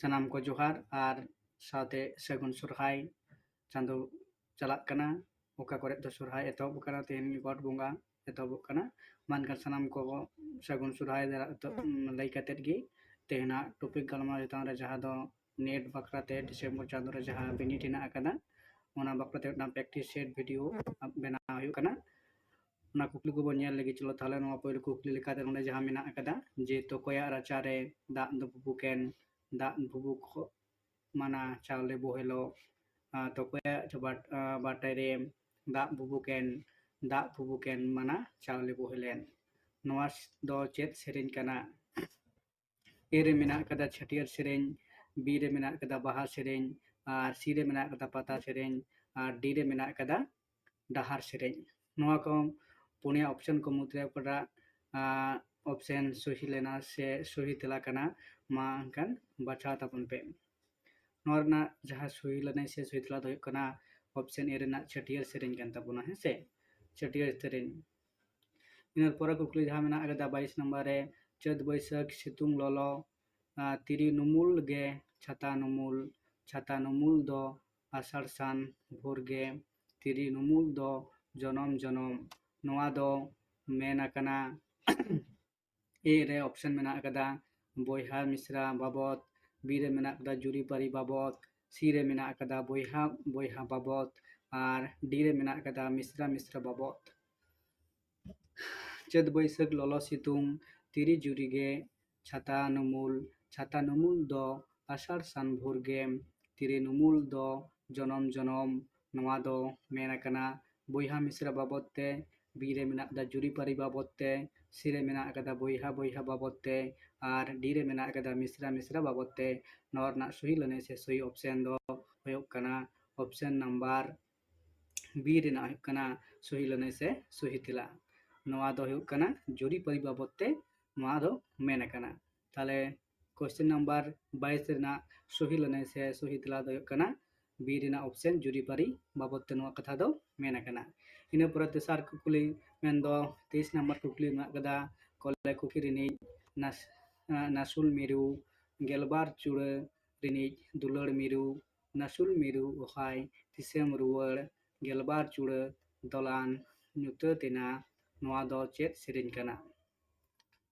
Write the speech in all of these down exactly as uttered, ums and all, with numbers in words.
ᱥᱟᱱᱟᱢ ᱠᱚ ᱡᱚᱦᱟᱨ ᱟᱨ ᱥᱟᱶᱛᱮ ᱥᱟᱹᱜᱩᱱ ᱥᱚᱨᱦᱟᱭ᱾ ᱪᱟᱸᱫᱚ ᱪᱟᱞᱟᱜ ᱠᱟᱱᱟ, ᱚᱠᱟ ᱠᱚᱨᱮ ᱫᱚ ᱥᱚᱨᱦᱟᱭ ᱮᱛᱚᱦᱚᱵ ᱠᱟᱱᱟ, ᱛᱮᱦᱮᱧ ᱜᱮ ᱜᱚᱴ ᱵᱚᱸᱜᱟ ᱮᱛᱚᱦᱚᱵᱚᱜ ᱠᱟᱱᱟ᱾ ᱢᱟ ᱮᱱᱠᱷᱟᱱ ᱥᱟᱱᱟᱢ ᱠᱚ ᱥᱟᱹᱜᱩᱱ ᱥᱚᱨᱦᱟᱭ ᱫᱟᱨᱟ-, ᱛᱚ, ᱞᱟᱹᱭ ᱠᱟᱛᱮᱫ ᱜᱮ ᱛᱮᱦᱮᱧᱟᱜ topic ᱜᱟᱞᱢᱟᱨᱟᱣ ᱪᱮᱛᱟᱱ ᱨᱮ, ᱡᱟᱦᱟᱸ ᱫᱚ NET ᱵᱟᱠᱷᱨᱟ ᱛᱮ December ᱪᱟᱸᱫᱚ ᱨᱮ ᱡᱟᱦᱟᱸ ᱵᱤᱱᱤᱰ ᱦᱮᱱᱟᱜ ᱟᱠᱟᱫᱟ, ᱚᱱᱟ ᱵᱟᱠᱷᱨᱟ ᱛᱮ ᱢᱤᱫᱴᱟᱝ practice set video ᱵᱮᱱᱟᱣ ᱦᱩᱭᱩᱜ ᱠᱟᱱᱟ᱾ ᱚᱱᱟ ᱠᱩᱠᱞᱤ ᱠᱚᱵᱚᱱ ᱧᱮᱞ ᱞᱮᱜᱮ᱾ ᱪᱚᱞᱚ ᱛᱟᱦᱚᱞᱮ ᱱᱚᱣᱟ ᱯᱳᱭᱞᱳ ᱠᱩᱠᱞᱤ ᱞᱮᱠᱟᱛᱮ ᱱᱚᱰᱮ ᱡᱟᱦᱟᱸ ᱢᱮᱱᱟᱜ ᱟᱠᱟᱫᱟ ᱡᱮ, ᱛᱚᱠᱚᱭᱟᱜ ᱨᱟᱪᱟᱨᱮ ᱫᱟᱜ ᱫᱚ ᱵᱷᱩᱵᱩᱠᱮᱱ, ᱫᱟᱜ ᱵᱷᱩᱵᱩᱠ ᱢᱟᱱᱟ ᱪᱟᱣᱞᱮ ᱵᱚᱦᱮᱞᱚᱜ, ᱟᱨ ᱛᱚᱠᱚᱭᱟᱜ ᱵᱟᱴ-, ᱟᱨ ᱵᱟᱴᱟᱭ ᱨᱮ ᱫᱟᱜ ᱵᱷᱩᱵᱩᱠᱮᱱ, ᱫᱟᱜ ᱵᱷᱩᱵᱩᱠᱮᱱ ᱢᱟᱱᱟ ᱪᱟᱣᱞᱮ ᱵᱚᱦᱮᱞᱮᱱ᱾ ᱱᱚᱣᱟ ᱫᱚ ᱪᱮᱫ ᱥᱮᱨᱮᱧ ᱠᱟᱱᱟ? A ᱨᱮ ᱢᱮᱱᱟᱜ ᱟᱠᱟᱫᱟ ᱪᱷᱟᱹᱴᱭᱟᱹᱨ ᱥᱮᱨᱮᱧ, B ᱨᱮ ᱢᱮᱱᱟᱜ ᱟᱠᱟᱫᱟ ᱵᱟᱦᱟ ᱥᱮᱨᱮᱧ, ᱟᱨ C ᱨᱮ ᱢᱮᱱᱟᱜ ᱟᱠᱟᱫᱟ ᱯᱟᱛᱟ ᱥᱮᱨᱮᱧ, ᱟᱨ D ᱨᱮ ᱢᱮᱱᱟᱜ ᱟᱠᱟᱫᱟ ᱰᱟᱦᱟᱨ ᱥᱮᱨᱮᱧ᱾ ᱱᱚᱣᱟ ᱠᱚ ᱯᱩᱱᱭᱟ option ᱠᱚ ᱢᱩᱫᱽᱨᱮ ᱚᱠᱟᱴᱟᱜ, ᱟᱸ, option ᱥᱚᱦᱤ ᱞᱮᱱᱟ ᱥᱮ ᱥᱚᱦᱤ ᱛᱮᱞᱟ ᱠᱟᱱᱟ, ᱢᱟ ᱮᱱᱠᱷᱟᱱ ᱵᱟᱪᱷᱟᱣ ᱛᱟᱵᱚᱱ ᱯᱮ᱾ ᱱᱚᱣᱟ ᱨᱮᱱᱟᱜ ᱡᱟᱦᱟᱸ ᱥᱚᱦᱤ ᱞᱮᱱᱟ ᱥᱮ ᱥᱚᱦᱤ ᱛᱮᱞᱟ ᱫᱚ ᱦᱩᱭᱩᱜ ᱠᱟᱱᱟ option A ᱨᱮᱱᱟᱜ ᱪᱷᱟᱹᱴᱭᱟᱹᱨ ᱥᱮᱨᱮᱧ ᱠᱟᱱ ᱛᱟᱵᱚᱱᱟ, ᱦᱮᱸ ᱥᱮ? ᱪᱷᱟᱹᱴᱭᱟᱹᱨ ᱥᱮᱨᱮᱧ᱾ ᱤᱱᱟᱹ ᱯᱚᱨᱮ ᱠᱩᱠᱞᱤ ᱡᱟᱦᱟᱸ ᱢᱮᱱᱟᱜ ᱟᱠᱟᱫᱟ ᱵᱟᱭᱤᱥ ᱱᱟᱢᱵᱟᱨ ᱨᱮ, ᱪᱟᱹᱛ ᱵᱟᱹᱭᱥᱟᱹᱠᱷ ᱥᱤᱛᱩᱝ ᱞᱚᱞᱚ, ᱟᱸ, ᱛᱤᱨᱤ ᱱᱩᱢᱩᱞ ᱜᱮ ᱪᱷᱟᱛᱟ ᱱᱩᱢᱩᱞ, ᱪᱷᱟᱛᱟ ᱱᱩᱢᱩᱞ ᱫᱚ ᱟᱥᱟᱲ ᱥᱟᱱ ᱵᱷᱳᱨ ᱜᱮ, ᱛᱤᱨᱤ ᱱᱩᱢᱩᱞ ᱫᱚ ᱡᱚᱱᱚᱢ ᱡᱚᱱᱚᱢ᱾ ᱱᱚᱣᱟ ᱫᱚ ᱢᱮᱱ ᱟᱠᱟᱱᱟ A ᱨᱮ option ᱢᱮᱱᱟᱜ ᱟᱠᱟᱫᱟ ᱵᱚᱭᱦᱟ ᱢᱤᱥᱨᱟ ᱵᱟᱵᱚᱛ, B ᱨᱮ ᱢᱮᱱᱟᱜ ᱟᱠᱟᱫᱟ ᱡᱩᱨᱤᱯᱟᱹᱨᱤ ᱵᱟᱵᱚᱛ, C ᱨᱮ ᱢᱮᱱᱟᱜ ᱟᱠᱟᱫᱟ ᱵᱚᱭᱦᱟ ᱵᱚᱭᱦᱟ ᱵᱟᱵᱚᱛ, ᱟᱨ D ᱨᱮ ᱢᱮᱱᱟᱜ ᱟᱠᱟᱫᱟ ᱢᱤᱥᱨᱟ ᱢᱤᱥᱨᱟ ᱵᱟᱵᱚᱛ᱾ ᱪᱟᱹᱛ ᱵᱟᱹᱭᱥᱟᱹᱠᱷ ᱞᱚᱞᱚ ᱥᱤᱛᱩᱝ, ᱛᱤᱨᱤ ᱡᱩᱨᱤ ᱜᱮ ᱪᱷᱟᱛᱟ ᱱᱩᱢᱩᱞ, ᱪᱷᱟᱛᱟ ᱱᱩᱢᱩᱞ ᱫᱚ ᱟᱥᱟᱲ ᱥᱟᱱ ᱵᱷᱳᱨ ᱜᱮ, ᱛᱤᱨᱤ ᱱᱩᱢᱩᱞ ᱫᱚ ᱡᱚᱱᱚᱢ ᱡᱚᱱᱚᱢ᱾ ᱱᱚᱣᱟ ᱫᱚ ᱢᱮᱱ ᱟᱠᱟᱱᱟ ᱵᱚᱭᱦᱟ ᱢᱤᱥᱨᱟ ᱵᱟᱵᱚᱛ ᱛᱮ, B ᱨᱮ ᱢᱮᱱᱟᱜ ᱟᱠᱟᱫᱟ ᱡᱩᱨᱤᱯᱟᱹᱨᱤ ᱵᱟᱵᱚᱛ ᱛᱮ, C ᱨᱮ ᱢᱮᱱᱟᱜ ᱟᱠᱟᱫᱟ ᱵᱚᱭᱦᱟ ᱵᱚᱭᱦᱟ ᱵᱟᱵᱚᱛ ᱛᱮ, ᱟᱨ D ᱨᱮ ᱢᱮᱱᱟᱜ ᱟᱠᱟᱫᱟ ᱢᱤᱥᱨᱟ ᱢᱤᱥᱨᱟ ᱵᱟᱵᱚᱛ ᱛᱮ᱾ ᱱᱚᱣᱟ ᱨᱮᱱᱟᱜ ᱥᱚᱦᱤ ᱞᱟᱹᱱᱟᱹᱭ ᱥᱮ ᱥᱚᱦᱤ option ᱫᱚ ᱦᱩᱭᱩᱜ ᱠᱟᱱᱟ option number B ᱨᱮᱱᱟᱜ ᱦᱩᱭᱩᱜ ᱠᱟᱱᱟ ᱥᱚᱦᱤ ᱞᱟᱹᱱᱟᱹᱭ ᱥᱮ ᱥᱚᱦᱤ ᱛᱮᱞᱟ᱾ ᱱᱚᱣᱟ ᱫᱚ ᱦᱩᱭᱩᱜ ᱠᱟᱱᱟ ᱡᱩᱨᱤᱯᱟᱹᱨᱤ ᱵᱟᱵᱚᱛ ᱛᱮ ᱱᱚᱣᱟ ᱫᱚ ᱢᱮᱱ ᱟᱠᱟᱱᱟ᱾ ᱛᱟᱦᱞᱮ question number ᱵᱟᱭᱤᱥ ᱨᱮᱱᱟᱜ ᱥᱚᱦᱤ ᱞᱟᱹᱱᱟᱹᱭ ᱥᱮ ᱥᱚᱦᱤ ᱛᱮᱞᱟ ᱫᱚ ᱦᱩᱭᱩᱜ ᱠᱟᱱᱟ B ᱨᱮᱱᱟᱜ option ᱡᱩᱨᱤᱯᱟᱹᱨᱤ ᱵᱟᱵᱚᱛ ᱛᱮ ᱱᱚᱣᱟ ᱠᱟᱛᱷᱟ ᱫᱚ ᱢᱮᱱ ᱟᱠᱟᱱᱟ᱾ ᱤᱱᱟᱹ ᱯᱚᱨᱮ ᱛᱮᱥᱟᱨ ᱠᱩᱠᱞᱤ ᱢᱮᱱᱫᱚ ᱛᱮᱭᱤᱥ ᱱᱟᱢᱵᱟᱨ ᱠᱩᱠᱞᱤ ᱢᱮᱱᱟᱜ ᱠᱟᱫᱟ, ᱠᱚᱞᱮ ᱠᱩᱠᱷᱤ ᱨᱤᱱᱤᱡ ᱱᱟᱥ-, ᱱᱟᱥᱩᱞ ᱢᱤᱨᱩ ᱜᱮᱞᱵᱟᱨ ᱪᱩᱲᱟᱹ ᱨᱤᱱᱤᱡ ᱫᱩᱞᱟᱹᱲ ᱢᱤᱨᱩ, ᱱᱟᱹᱥᱩᱞ ᱢᱤᱨᱩ ᱚᱦᱟᱭ ᱛᱤᱥᱮᱢ ᱨᱩᱣᱟᱹᱲ, ᱜᱮᱞᱵᱟᱨ ᱪᱩᱲᱟᱹ ᱫᱚᱞᱟᱱ ᱧᱩᱛᱟᱹᱛ ᱮᱱᱟ, ᱱᱚᱣᱟ ᱫᱚ ᱪᱮᱫ ᱥᱮᱨᱮᱧ ᱠᱟᱱᱟ?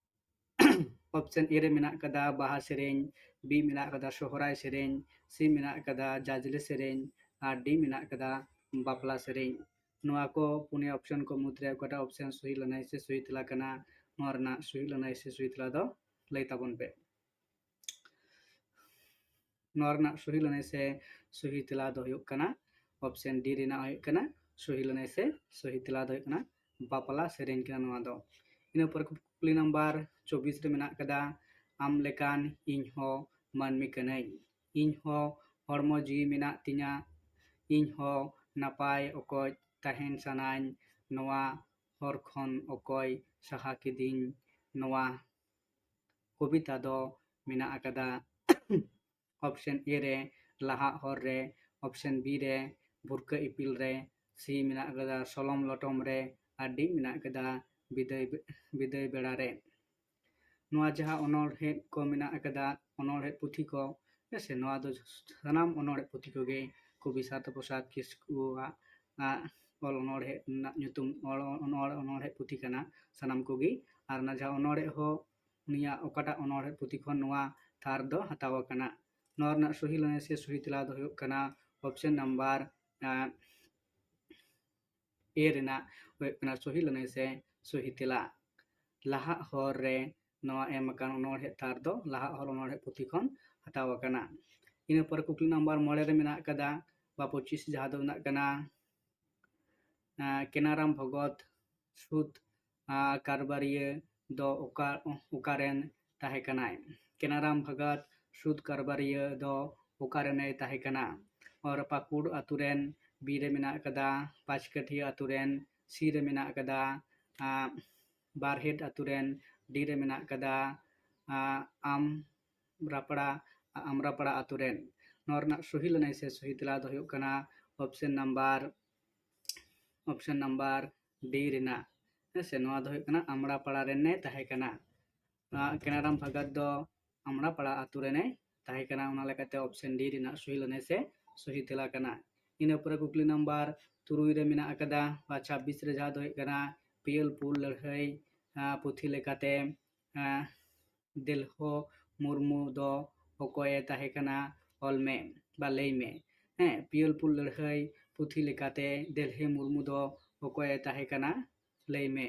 ᱚᱯᱥᱮᱱ ᱮ ᱨᱮ ᱢᱮᱱᱟᱜ ᱠᱟᱫᱟ ᱵᱟᱦᱟ ᱥᱮᱨᱮᱧ, ᱵᱤ ᱢᱮᱱᱟᱜ ᱠᱟᱫᱟ ᱥᱚᱦᱨᱟᱭ ᱥᱮᱨᱮᱧ, ᱥᱤ ᱢᱮᱱᱟᱜ ᱠᱟᱫᱟ ᱡᱟᱡᱽᱞᱮ ᱥᱮᱨᱮᱧ, ᱟᱨ ᱰᱤ ᱢᱮᱱᱟᱜ ᱠᱟᱫᱟ ᱵᱟᱯᱞᱟ ᱥᱮᱨᱮᱧ᱾ ᱱᱚᱣᱟ ᱠᱚ ᱯᱩᱱᱭᱟ ᱚᱯᱥᱮᱱ ᱠᱚ ᱢᱩᱫᱽᱨᱮ ᱚᱠᱟᱴᱟᱜ ᱚᱯᱥᱮᱱ ᱥᱚᱦᱤ ᱞᱟᱹᱱᱟᱹᱭ ᱥᱮ ᱥᱚᱦᱤ ᱛᱮᱞᱟ ᱠᱟᱱᱟ? ᱱᱚᱣᱟ ᱨᱮᱱᱟᱜ ᱥᱚᱦᱤ ᱞᱟᱹᱱᱟᱹᱭ ᱥᱮ ᱥᱚᱦᱤ ᱛᱮᱞᱟ ᱫᱚ ᱞᱟᱹᱭ ᱛᱟᱵᱚᱱ ᱯᱮ᱾ ᱱᱚᱣᱟ ᱨᱮᱱᱟᱜ ᱥᱚᱦᱤ ᱞᱟᱹᱱᱟᱹᱭ ᱥᱮ ᱥᱚᱦᱤ ᱛᱮᱞᱟ ᱫᱚ ᱦᱩᱭᱩᱜ ᱠᱟᱱᱟ ᱚᱯᱥᱮᱱ ᱰᱤ ᱨᱮᱱᱟᱜ ᱦᱩᱭᱩᱜ ᱠᱟᱱᱟ ᱥᱚᱦᱤ ᱞᱟᱹᱱᱟᱹᱭ ᱥᱮ ᱥᱚᱦᱤ ᱛᱮᱞᱟ ᱫᱚ ᱦᱩᱭᱩᱜ ᱠᱟᱱᱟ ᱵᱟᱯᱞᱟ ᱥᱮᱨᱮᱧ ᱠᱟᱱᱟ ᱱᱚᱣᱟ ᱫᱚ᱾ ᱤᱱᱟᱹ ᱯᱚᱨ ᱠᱩᱠᱞᱤ ᱱᱟᱢᱵᱟᱨ ᱪᱚᱵᱵᱤᱥ ᱨᱮ ᱢᱮᱱᱟᱜ ᱠᱟᱫᱟ, ᱟᱢ ᱞᱮᱠᱟᱱ ᱤᱧ ᱦᱚᱸ ᱢᱟᱹᱱᱢᱤ ᱠᱟᱹᱱᱟᱹᱧ, ᱤᱧ ᱦᱚᱸ ᱦᱚᱲᱢᱚ ᱡᱤᱣᱤ ᱢᱮᱱᱟᱜ ᱛᱤᱧᱟ, ᱤᱧ ᱦᱚᱸ ᱱᱟᱯᱟᱭ ᱚᱠᱚᱡ ᱛᱟᱦᱮᱱ ᱥᱟᱱᱟᱧ, ᱱᱚᱣᱟ ᱦᱚᱨ ᱠᱷᱚᱱ ᱚᱠᱚᱭ ᱥᱟᱦᱟ ᱠᱤᱫᱤᱧ, ᱱᱚᱣᱟ ᱠᱚᱵᱤᱛᱟ ᱫᱚ ᱢᱮᱱᱟᱜ ᱟᱠᱟᱫᱟ ᱚᱯᱥᱮᱱ ᱮ ᱨᱮ ᱞᱟᱦᱟᱜ ᱦᱚᱨ ᱨᱮ, ᱚᱯᱥᱮᱱ ᱵᱤ ᱨᱮ ᱵᱷᱩᱨᱠᱟᱹ ᱤᱯᱤᱞ ᱨᱮ, ᱥᱤ ᱢᱮᱱᱟᱜ ᱟᱠᱟᱫᱟ ᱥᱚᱞᱚᱢ ᱞᱚᱴᱚᱢ ᱨᱮ, ᱟᱨ ᱰᱤ ᱢᱮᱱᱟᱜ ᱟᱠᱟᱫᱟ ᱵᱤᱫᱟᱹᱭ, ᱵᱤᱫᱟᱹᱭ ᱵᱮᱲᱟ ᱨᱮ᱾ ᱱᱚᱣᱟ ᱡᱟᱦᱟᱸ ᱚᱱᱚᱬᱦᱮ ᱠᱚ ᱢᱮᱱᱟᱜ ᱟᱠᱟᱫᱟ, ᱚᱱᱚᱬᱦᱮ ᱯᱩᱛᱷᱤ ᱠᱚ, ᱦᱮᱸ ᱥᱮ, ᱱᱚᱣᱟ ᱫᱚ ᱥᱟᱱᱟᱢ ᱚᱱᱚᱬᱦᱮ ᱯᱩᱛᱷᱤ ᱠᱚᱜᱮ ᱠᱚᱵᱤ ᱥᱟᱨᱚᱫᱟ ᱯᱨᱚᱥᱟᱫᱽ ᱠᱤᱥᱠᱩᱣᱟᱜ ᱟᱜ ᱚᱞ ᱚᱱᱚᱬᱦᱮ ᱨᱮᱱᱟᱜ ᱧᱩᱛᱩᱢ, ᱚᱞ ᱚᱱᱚᱬ-, ᱚᱱᱚᱬᱦᱮ ᱯᱩᱛᱷᱤ ᱠᱟᱱᱟ ᱥᱟᱱᱟᱢ ᱠᱚᱜᱮ᱾ ᱟᱨ ᱚᱱᱟ ᱡᱟᱦᱟᱸ ᱚᱱᱚᱬᱦᱮ ᱦᱚᱸ ᱩᱱᱤᱭᱟᱜ ᱚᱠᱟᱴᱟᱜ ᱚᱱᱚᱬᱦᱮ ᱯᱩᱛᱷᱤ ᱠᱷᱚᱱ ᱱᱚᱣᱟ ᱛᱷᱟᱨ ᱫᱚ ᱦᱟᱛᱟᱣ ᱟᱠᱟᱱᱟ? ᱱᱚᱣᱟ ᱨᱮᱱᱟᱜ ᱥᱚᱦᱤ ᱞᱟᱹᱱᱟᱹᱭ ᱥᱮ ᱥᱚᱦᱤ ᱛᱮᱞᱟ ᱫᱚ ᱦᱩᱭᱩᱜ ᱠᱟᱱᱟ ᱚᱯᱥᱮᱱ ᱱᱟᱢᱵᱟᱨ, ᱟᱸ, ᱮ ᱨᱮᱱᱟᱜ ᱦᱩᱭᱩᱜ ᱠᱟᱱᱟ ᱥᱚᱦᱤ ᱞᱟᱹᱱᱟᱹᱭ ᱥᱮ ᱥᱚᱦᱤ ᱛᱮᱞᱟ᱾ ᱞᱟᱦᱟᱜ ᱦᱚᱨ ᱨᱮ ᱱᱚᱣᱟ ᱮᱢ ᱟᱠᱟᱱ ᱚᱱᱚᱬᱦᱮ ᱛᱷᱟᱨ ᱫᱚ ᱞᱟᱦᱟᱜ ᱦᱚᱨ ᱚᱱᱚᱬᱦᱮ ᱯᱩᱛᱷᱤ ᱠᱷᱚᱱ ᱦᱟᱛᱟᱣ ᱟᱠᱟᱱᱟ᱾ ᱤᱱᱟᱹ ᱯᱚᱨᱮ ᱠᱩᱠᱞᱤ ᱱᱟᱢᱵᱟᱨ ᱢᱚᱬᱮ ᱨᱮ ᱢᱮᱱᱟᱜ ᱟᱠᱟᱫᱟ, ᱵᱟ ᱯᱚᱸᱪᱤᱥ, ᱡᱟᱦᱟᱸ ᱫᱚ ᱢᱮᱱᱟᱜ ᱠᱟᱱᱟ, ᱟᱸ, ᱠᱮᱱᱟᱨᱟᱢ ᱵᱷᱚᱜᱚᱛ ᱥᱩᱫ, ᱟᱸ, ᱠᱟᱨᱵᱟᱨᱤᱭᱟᱹ ᱫᱚ ᱚᱠᱟ, ᱚᱠᱟᱨᱮᱱ ᱛᱟᱦᱮᱸ ᱠᱟᱱᱟᱭ? ᱠᱮᱱᱟᱨᱟᱢ ᱵᱷᱚᱜᱚᱛ ᱥᱩᱫ ᱠᱟᱨᱵᱟᱨᱤᱭᱟᱹ ᱫᱚ ᱚᱠᱟᱨᱮᱱᱮ ᱛᱟᱦᱮᱸ ᱠᱟᱱᱟ? ᱚᱨ ᱯᱟᱹᱠᱩᱲ ᱟᱛᱳ ᱨᱮᱱ, ᱵᱤ ᱨᱮ ᱢᱮᱱᱟᱜ ᱟᱠᱟᱫᱟ ᱯᱟᱸᱪᱠᱟᱹᱴᱷᱤᱭᱟᱹ ᱟᱛᱳ ᱨᱮᱱ, ᱥᱤ ᱨᱮ ᱢᱮᱱᱟᱜ ᱟᱠᱟᱫᱟ, ᱟᱸ, ᱵᱟᱨᱦᱮᱴ ᱟᱛᱳ ᱨᱮᱱ, ᱰᱤ ᱨᱮ ᱢᱮᱱᱟᱜ ᱟᱠᱟᱫᱟ, ᱟᱸ, ᱟᱢ ᱨᱟᱯᱲᱟ, ᱟᱢᱨᱟᱯᱟᱲᱟ ᱟᱛᱳ ᱨᱮᱱ᱾ ᱱᱚᱣᱟ ᱨᱮᱱᱟᱜ ᱥᱚᱦᱤ ᱞᱟᱹᱱᱟᱹᱭ ᱥᱮ ᱥᱚᱦᱤ ᱛᱮᱞᱟ ᱫᱚ ᱦᱩᱭᱩᱜ ᱠᱟᱱᱟ ᱚᱯᱥᱮᱱ ᱱᱟᱢᱵᱟᱨ, ᱚᱯᱥᱮᱱ ᱱᱟᱢᱵᱟᱨ ᱰᱤ ᱨᱮᱱᱟᱜ᱾ ᱦᱮᱸ ᱥᱮ, ᱱᱚᱣᱟ ᱫᱚ ᱦᱩᱭᱩᱜ ᱠᱟᱱᱟ ᱟᱢᱲᱟᱯᱟᱲᱟ ᱨᱮᱱᱮ ᱛᱟᱦᱮᱸ ᱠᱟᱱᱟ᱾ ᱟᱸ, ᱠᱮᱱᱟᱨᱟᱢ ᱵᱷᱟᱜᱟᱛ ᱫᱚ ᱟᱢᱲᱟᱯᱟᱲᱟ ᱟᱛᱳ ᱨᱮᱱᱮ ᱛᱟᱦᱮᱸ ᱠᱟᱱᱟ᱾ ᱚᱱᱟ ᱞᱮᱠᱟᱛᱮ option D ᱨᱮᱱᱟᱜ ᱥᱚᱦᱤ ᱞᱟᱹᱱᱟᱹᱭ ᱥᱮ ᱥᱚᱦᱤ ᱛᱮᱞᱟ ᱠᱟᱱᱟ᱾ ᱤᱱᱟᱹ ᱯᱚᱨᱮ ᱠᱩᱠᱞᱤ ᱱᱟᱢᱵᱟᱨ ᱛᱩᱨᱩᱭ ᱨᱮ ᱢᱮᱱᱟᱜ ᱟᱠᱟᱫᱟ ᱵᱟ ᱪᱷᱟᱵᱵᱤᱥ ᱨᱮ, ᱡᱟᱦᱟᱸ ᱫᱚ ᱦᱩᱭᱩᱜ ᱠᱟᱱᱟ ᱯᱤᱭᱚᱞᱯᱩᱨ ᱞᱟᱹᱲᱦᱟᱹᱭ ᱟᱸ, ᱯᱩᱛᱷᱤ ᱞᱮᱠᱟᱛᱮ ᱟᱸ, ᱫᱮᱞᱦᱚ ᱢᱩᱨᱢᱩ ᱫᱚ ᱚᱠᱚᱭᱮ ᱛᱟᱦᱮᱸ ᱠᱟᱱᱟ? ᱚᱞ ᱢᱮ ᱵᱟ ᱞᱟᱹᱭ ᱢᱮ᱾ ᱦᱮᱸ, ᱯᱤᱭᱚᱞᱯᱩᱨ ᱞᱟᱹᱲᱦᱟᱹᱭ ᱯᱩᱛᱷᱤ ᱞᱮᱠᱟᱛᱮ ᱫᱮᱞᱦᱮ ᱢᱩᱨᱢᱩ ᱫᱚ ᱚᱠᱚᱭᱮ ᱛᱟᱦᱮᱸ ᱠᱟᱱᱟ? ᱞᱟᱹᱭ ᱢᱮ᱾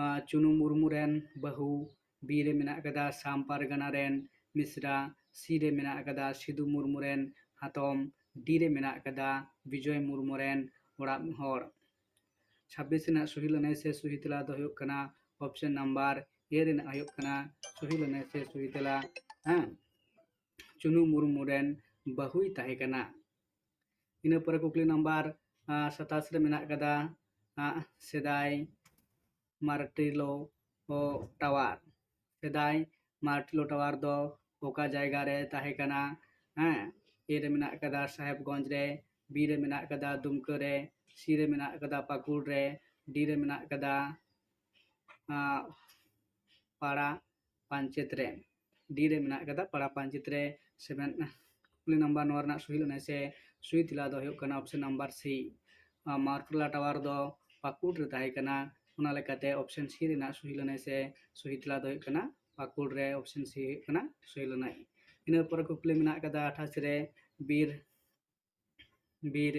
ᱟᱸ, ᱪᱩᱱᱩ ᱢᱩᱨᱢᱩ ᱨᱮᱱ ᱵᱟᱹᱦᱩ, B ᱨᱮ ᱢᱮᱱᱟᱜ ᱟᱠᱟᱫᱟ ᱥᱟᱢ ᱯᱟᱨᱜᱟᱱᱟ ᱨᱮᱱ ᱢᱤᱥᱨᱟ, C ᱨᱮ ᱢᱮᱱᱟᱜ ᱟᱠᱟᱫᱟ ᱥᱤᱫᱩ ᱢᱩᱨᱢᱩ ᱨᱮᱱ ᱦᱟᱛᱚᱢ, D ᱨᱮ ᱢᱮᱱᱟᱜ ᱟᱠᱟᱫᱟ ᱵᱤᱡᱚᱭ ᱢᱩᱨᱢᱩ ᱨᱮᱱ ᱚᱲᱟᱜ ᱦᱚᱲ᱾ ᱪᱷᱟᱵᱵᱤᱥ ᱨᱮᱱᱟᱜ ᱥᱚᱦᱤ ᱞᱟᱹᱱᱟᱹᱭ ᱥᱮ ᱥᱚᱦᱤ ᱛᱮᱞᱟ ᱫᱚ ᱦᱩᱭᱩᱜ ᱠᱟᱱᱟ option number A ᱨᱮᱱᱟᱜ ᱦᱩᱭᱩᱜ ᱠᱟᱱᱟ ᱥᱚᱦᱤ ᱞᱟᱹᱱᱟᱹᱭ ᱥᱮ ᱥᱚᱦᱤ ᱛᱮᱞᱟ᱾ ᱦᱮᱸ, ᱪᱩᱱᱩ ᱢᱩᱨᱢᱩ ᱨᱮᱱ ᱵᱟᱹᱦᱩᱭ ᱛᱟᱦᱮᱸ ᱠᱟᱱᱟ᱾ ᱤᱱᱟᱹ ᱯᱚᱨᱮ ᱠᱩᱠᱞᱤ ᱱᱟᱢᱵᱟᱨ ᱟᱸ, ᱥᱟᱛᱟᱥ ᱨᱮ ᱢᱮᱱᱟᱜ ᱟᱠᱟᱫᱟ ᱟᱸ, ᱥᱮᱫᱟᱭ ᱢᱟᱨᱴᱤᱞᱳ ᱴᱟᱣᱟᱨ᱾ ᱥᱮᱫᱟᱭ ᱢᱟᱨᱴᱤᱞᱳ ᱴᱟᱣᱟᱨ ᱫᱚ ᱚᱠᱟ ᱡᱟᱭᱜᱟ ᱨᱮ ᱛᱟᱦᱮᱸ ᱠᱟᱱᱟ? ᱦᱮᱸ, A ᱨᱮ ᱢᱮᱱᱟᱜ ᱟᱠᱟᱫᱟ ᱥᱟᱦᱮᱵᱽᱜᱚᱸᱡᱽ ᱨᱮ, B ᱨᱮ ᱢᱮᱱᱟᱜ ᱟᱠᱟᱫᱟ ᱫᱩᱢᱠᱟᱹ ᱨᱮ, C ᱨᱮ ᱢᱮᱱᱟᱜ ᱟᱠᱟᱫᱟ ᱯᱟᱹᱠᱩᱲ ᱨᱮ, D ᱨᱮ ᱢᱮᱱᱟᱜ ᱟᱠᱟᱫᱟ ᱟᱸ, ᱯᱟᱲᱟ ᱯᱟᱧᱪᱮᱛ ᱨᱮ᱾ D ᱨᱮ ᱢᱮᱱᱟᱜ ᱟᱠᱟᱫᱟ ᱯᱟᱲᱟ ᱯᱟᱧᱪᱮᱛ ᱨᱮ᱾ ᱥᱮᱵᱷᱮᱱ ᱠᱩᱠᱞᱤ ᱱᱟᱢᱵᱟᱨ ᱱᱚᱣᱟ ᱨᱮᱱᱟᱜ ᱥᱚᱦᱤ ᱞᱟᱹᱱᱟᱹᱭ ᱥᱮ ᱥᱚᱦᱤ ᱛᱮᱞᱟ ᱫᱚ ᱦᱩᱭᱩᱜ ᱠᱟᱱᱟ option number C᱾ ᱟᱨ ᱢᱟᱨᱴᱳᱞᱟ ᱴᱟᱣᱟᱨ ᱫᱚ ᱯᱟᱹᱠᱩᱲ ᱨᱮ ᱛᱟᱦᱮᱸ ᱠᱟᱱᱟ᱾ ᱚᱱᱟ ᱞᱮᱠᱟᱛᱮ option C ᱨᱮᱱᱟᱜ ᱥᱚᱦᱤ ᱞᱟᱹᱱᱟᱹᱭ ᱥᱮ ᱥᱚᱦᱤ ᱛᱮᱞᱟ ᱫᱚ ᱦᱩᱭᱩᱜ ᱠᱟᱱᱟ ᱯᱟᱹᱠᱩᱲ ᱨᱮ, option C ᱦᱩᱭᱩᱜ ᱠᱟᱱᱟ ᱥᱚᱦᱤ ᱞᱟᱹᱱᱟᱹᱭ᱾ ᱤᱱᱟᱹ ᱯᱚᱨᱮ ᱠᱩᱠᱞᱤ ᱢᱮᱱᱟᱜ ᱟᱠᱟᱫᱟ ᱟᱴᱷᱟᱥ ᱨᱮ, ᱵᱤᱨ, ᱵᱤᱨ,